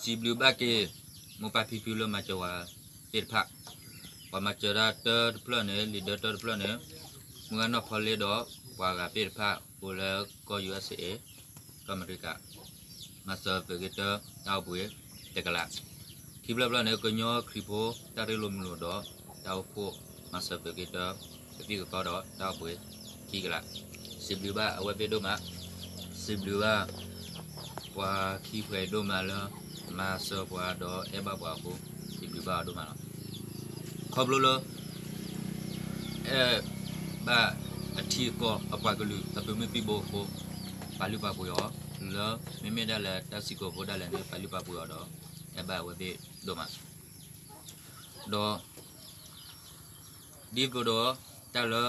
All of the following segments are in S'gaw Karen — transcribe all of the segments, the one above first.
စံးဘျုးဘၣ်က့ၤ မိၢ်ပၢ်ဖံဖုလၢမၤစၢၤပှၤသ့ၣ်တဖၣ်, ပှၤမၤစၢၤတၢ်တၢတဖျၢၣ်န့ၣ် leader တၢတဖျၢၣ်န့ၣ် မုၢ်ဂၢ်နီၢ်ဖီလ့ဒီး ပှၤဂၤသ့ၣ်တဖၣ်အိၣ်လၢကီၢ် ယူၢ်အက်စ် ကီၢ်အမဲရကၤ မၤစၢၤသုးက့တၢ တၢ်အိၣ်ဘှံး တကလး, ခံဖျၢၣ်ဖျၢၣ်န့ၣ် ကညီခရံာ်ဖိတၢ်ရ့လိာ်မုာ်လိာ်ဒီး တၢ်အိၣ်ဖှိၣ်မၤစၢၤသုးက့တၢ ကသံၣ်ကသီဒီးတၢ်အိၣ်ဘှံး ခံကလး, စံးဘျုးဘၣ်အဝဲသ့ၣ်ဒိၣ်မး, စံးဘျုးဘၣ် ပှၤခံဖှဲးဒိၣ်မးလၢ မၤစၢၤပှၤဒီးအဲၣ်ဘၣ်ပှၤအဃိ စံးဘျုးဘၣ်အီၤဒိၣ်မးလီၤ. ခီဖျိလၢ အဲၣ်ဘၣ်အထံအကီၢ် အပှၤကလုာ်အသုးမုၢ်သံၣ်ဘိအဃိ ပာ်လုၢ်ပာ်ပှ့ၤအီၤ, လၢမ့မ့ၢ်ဒၣ်လဲာ်တၢ်စံၣ်ကိၤဖိဒၣ်လဲာ်န့ၣ် ပာ်လုၢ်ပာ်ပှ့ၤအီၤဒီး အဲၣ်ဘၣ်အဝဲသ့ၣ်ဒိၣ်မး, ဒီး ဒ်သိးဒီး တၢ်လၢ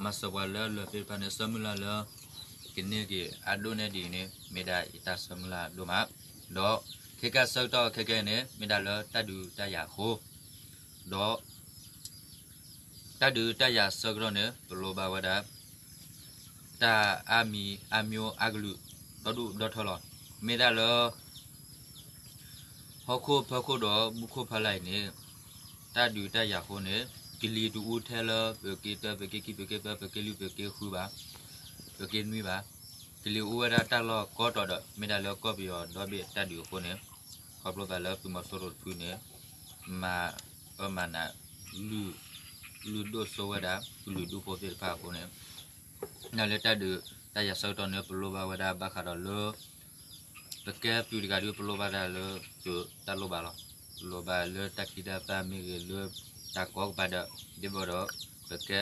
မၤစၢၤပှၤလၢအလၢာ်သ့ၣ်တဖၣ်န့ၣ် ဆၢမုၢ်လၢ်လၢ ကန့ၢ်က့ၤအဒိၣ်နဲၣ်ဒ်အံၤန့ၣ် မ့ၢ်ဒၣ်ယတၢ်ဆၢမုၢ်လၢ်ဒိၣ်မး, ဒီးခဲကနံၣ်အဆၢကတီၢ်ခဲကနံၣ်အံၤန့ၣ် မ့ၢ်ဒၣ်လၢတၢ်ဒုးတၢ်ယၤအဃိ, ဒီး တၢ်ဒုးတၢ်ယၤအဆၢကတီၢ်န့ၣ် ပလိၣ်ဘၣ်ဝဲဒၣ် တၢ်အါမံၤအါမျိၤအါကလုာ် ဒီဒူၣ်ဒီထၢလီၤ. မ့ၢ်ဒၣ်လၢ ဟီၣ်ခိၣ်ဖၢခိၣ်ဒီးမူခိၣ်ဖီလာ်အံၤန့ၣ် တၢ်ဒုးတၢ်ယၤအဃိန့ၣ် ကလံၤတအူထဲလၢ သုးက့တၢ သုးက့ခံ သုးက့သၢ သုးက့လွံၢ် သုးက့ဃုဘၣ်, သုးက့နွံဘၣ်, ကလံၤအူဝဲဒၣ်တၢ်လီၢ်ကိးတီၤဒီး မ့ၢ်ဒၣ်လၢကီၢ်ပယီၤဒီဘ့ၣ်တၢ်ဒုးအဃိန့ၣ် ခီဖျိသးလၢသုးမီၤစိရိၤတဖုန့ၣ် မၤအၢမၤနး လုၢ်ဒိၣ်စိဝဲဒၣ် ကလုာ်ဒူၣ်ဖိသ့ၣ်တဖၣ်အဃိန့ၣ် ဒ်လၢတၢ်ဒုးတၢ်ယၤဆၢကတီၢ်န့ၣ် ပလိၣ်ဘၣ်ဝဲဒၣ်ဘၣ်ဃးဒီးလၢ ပကဲသုးတဂၤဒီး ပလိၣ်ဘၣ်ဒၣ်လၢသုးတၢ်လိၣ်ဘၣ်လီၤ. ပလိၣ်ဘၣ်လၢတၢ်ခံးတၢ်သၣ်မ့ၢ်ဂ့ၤ လၢတၢ်ကိးကပၤဒီး ဒ်သိးဒီး ပကဲ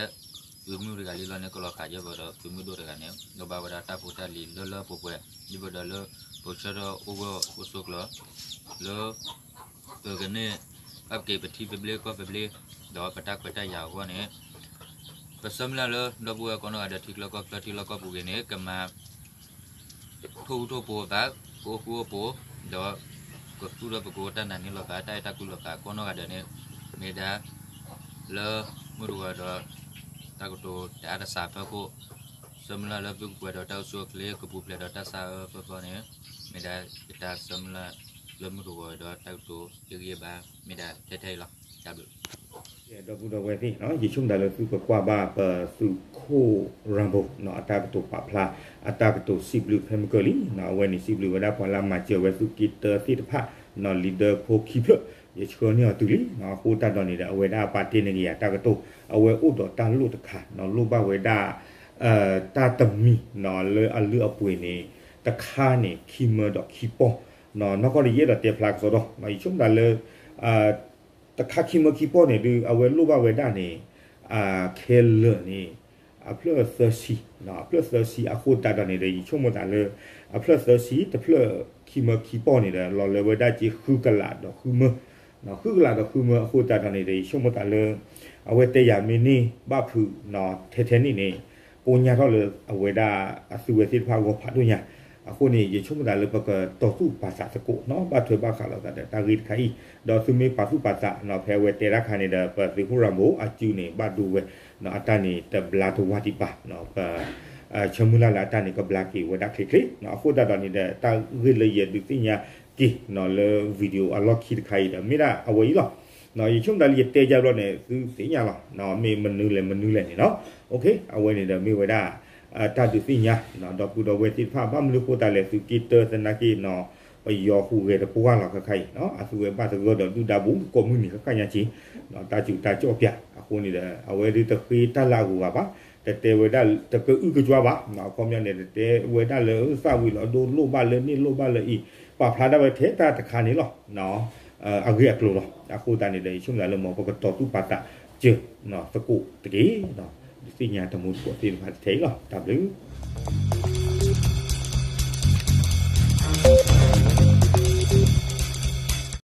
သုးမုၢ်တဂၤလံလီၤန့ၣ် ကလီၤဃာ်ဒ်သိးဒီး သုးမုၢ်ဒိၣ်တဂၤန့ၣ် လိၣ်ဘၣ်ဝဲဒၣ်တၢ်ဖိတၢ်လံၤလၢလၢပှဲၤပှဲၤ ဒ်သိးဒီးလၢ ပဆၢထၢၣ်အိၣ်ဂၢၢ်အိၣ်ဆိးကျၢၤ လၢ ပကန့ၢ်ဘၣ်က့ၤပထံသဘျ့ကီၢ်သဘျ့ ဒီးပတၢ်ခွဲးတၢ်ယာ်အဂီၢ်န့ၣ် ပဆၢမုၢ်လၢ်လၢ ဒီပုၢ်ဝဲၢ်ကိးနီၢ်ဂၤဒဲး ထံချၢကီၢ်ချၢထံလီၢ်ကီၢ်ပူၤဂ့ၤန့ၣ် ကမၤ ထိၣ်ဃူထိၣ်ဖိးသး ကအိၣ်ဃူအိၣ်ဖိး ဒီးကသူၣ်ထီၣ်ပကိးတၢ်နာ်န့ၢ်လိာ်သး တၢ်အဲၣ်တၢ်ကွံလိာ်သးကိးနီၢ်ဂၤဒဲးန့ၣ် မ့ၢ်ဒၣ် လၢမုၢ်တဂီၤဒီး တၢ်ကတိၤတအါတစးအဖီခိၣ် ဆၢမုၢ်လၢ်လၢသုကပှဲၤဒီးတၢ်အိၣ်ဆူၣ်အိၣ်ချ့ ကပူၤဖျဲးဒီးတၢ်ဆါအၢအၢသီသီန့ၣ် မ့ၢ်ဒၣ်ယတၢ်ဆၢမုၢ်လၢ်လၢမုၢ်တဂီၤဒီးတၢ်ကတိၤဟ့ၣ်ဂံၢ်ဟ့ၣ်ဘါ မ့ၢ်ဒၣ်ထဲထဲအံၤလီၤ. တၢ်ဘျုး ဒီပုၢ်ဒီဝဲၢ်သ့ၣ် ယဆိကမိၣ်သးလၢသုကကွၢ်ဘၣ်ပသုးခိၣ် Rambo အတၢ်ကတိၤပာ်ဖျါ အတၢ်ကတိၤစံးဘျုးဖဲမုၢ်ကၢၢ်လံ. အဝဲန့ၣ်စံးဘျုးဝဲဒၣ်ပှၤလၢအမၤစၢၤဝဲသုးက့တၢသ့ၣ်တဖၣ် leader ဖိခံဖျၢၣ် ယဆှၢန့ၢ်အီၤတုၤလံ. အဃိသတးဒီးန့ၣ်ဒီး အဝဲဒၣ်ပာ်တ့ၢ်န့ၢ်က့ၤယၤတၢ်ကတိၤ အဝဲအိၣ်ဒီးတၢ်လိၣ်တခါ လိၣ်ဘၣ်ဝဲဒၣ် တၢ်တမံၤ လၢအလုၢ်အပှ့ၤန့ၣ် တခါန့ၣ် ခံမၢဒီးခံပီၢ် နီၢ်ကီၢ်ဒီးယအဲၣ်ဒိးတဲဖျါကစီဒီး ယဆိကမိၣ်သးလၢ တခါခံမၢခံပီၢ်န့ၣ်ဒုး အဝဲလိၣ်ဘၣ်ဝဲဒၣ်န့ၣ် ခဲလၢာ်န့ၣ် အဖျၢၣ်သၢဆံ အဖျၢၣ်သၢဆံအဃိသတးဒီးန့ၣ်ဒီး ယဆိကမိၣ်သးလၢ အဖျၢၣ်သၢဆံ တဖျၢၣ်ခံမၢခံပီၢ်န့ၣ်ဒီး လီၤလၢဝဲဒၣ်က့ၤဃုကလးဒီးဃုမၢ ဃုကလးဒီးဃုမၢအဃိသတးဒီးန့ၣ်ဒီး ယဆိကမိၣ်သးလၢ အဝဲတဲယၤမ့ၢ်န့ၢ်ဘၣ်ဖုး ထဲထဲန့ၣ်န့ၣ် ကိညါထီၣ်လၢအဝဲဒၣ်အသုဝဲသ့ၣ်တဖၣ်အဂီၢ်ဖးဒိၣ်ညါ အဃိန့ၣ် ယဆိကမိၣ်သးလၢပကတီၤသူၣ်ပာ်သးသကိးနီၤ ဘၣ်ထွဲဘၣ်ဃးလိာ်သးဒီးတၢ်ဂ့ၢ်တခါအံၤ ဒီးသုမ့ၢ်ပာ်သူၣ်ပာ်သးနီၤ ဖဲအဝဲတဲတၢ်ခါန့ၣ်ဒီး ပသုးခိၣ် Rambo အစုန့ၣ် ဘၣ်ဒိဝဲ အတၢ်န့ၣ်တဘျါတဝါဒံးဘၣ် ပ ဆၢမုၢ်လၢ်လၢအတၢ်န့ၣ် ကဘျါက့ၤဝဲဒၣ်ချ့ချ့ အဃိသတးဒီးန့ၣ်ဒီး တၢ်ဂ့ၢ်လၢယဒုးသ့ၣ်ညါက့ၤနီၤ လၢ video အလီၢ်ခံတခါအံၤဒီး မ့ၢ်ဒၣ်အဝဲအံၤလီၤ. ယဆိကမိၣ်သးလၢယတဲယါဘျီန့ၣ် သုသ့ၣ်ညါလီၤ မ့ၢ်မနုၤလဲၣ်မနုၤလဲၣ်န့ၣ်နီၤ အဝဲန့ၣ်ဒီးမ့ၢ်ဝဲဒၣ် တၢ်ဒုးသ့ၣ်ညါ ဒီပုၢ်ဒီဝဲၢ်သ့ၣ်တဖၣ် ဘၣ်မနုၤဃိသတးလဲၣ် သုးက့တၢသနာ်က့နီၤ ပယီၤဟူးဂဲၤတပှၢ်လီၤခဲခါအံၤ အသုဝဲဘၣ်သဂၢၢ်ဒီးဒုၣ်ဒါဘူး ကိးမုၢ်နံၤခဲခါညါက့ၤ တၢ်စူၤတၢ်ကၠီၣ်ပၠး အဃိန့ၣ်ဒီး အဝဲဒုးတဃ့တၢ်လၢအဂုၤအဂၤဘၣ် တတဲဝဲဒၣ်တကအုကကွၢ်ဘၣ် အခီပညီန့ၣ် တတဲဝဲဒၣ်လၢသၣ်ဝံၤလီၤဒိလိၣ်ဘၣ်လၢန့ၣ်လိၣ်ဘၣ်လၢအံၤ ပာ်ဖျါဒၣ်ဝဲထဲတၢ်တခါန့ၣ်လီၤ အဂ့ၢ်အကျိၤလီၤ. အဃိသတးန့ၣ်ဒီး ယဆိကမိၣ်သးလၢမ်ပကတီၤသူၣ်ပာ်သးစၢၤ သကိးတက့ၢ် ဒုးသ့ၣ်ညါတမူတကိးသ့ၣ်တဖၣ်တထဲအံၤလီၤ. တၢ်ဘျုး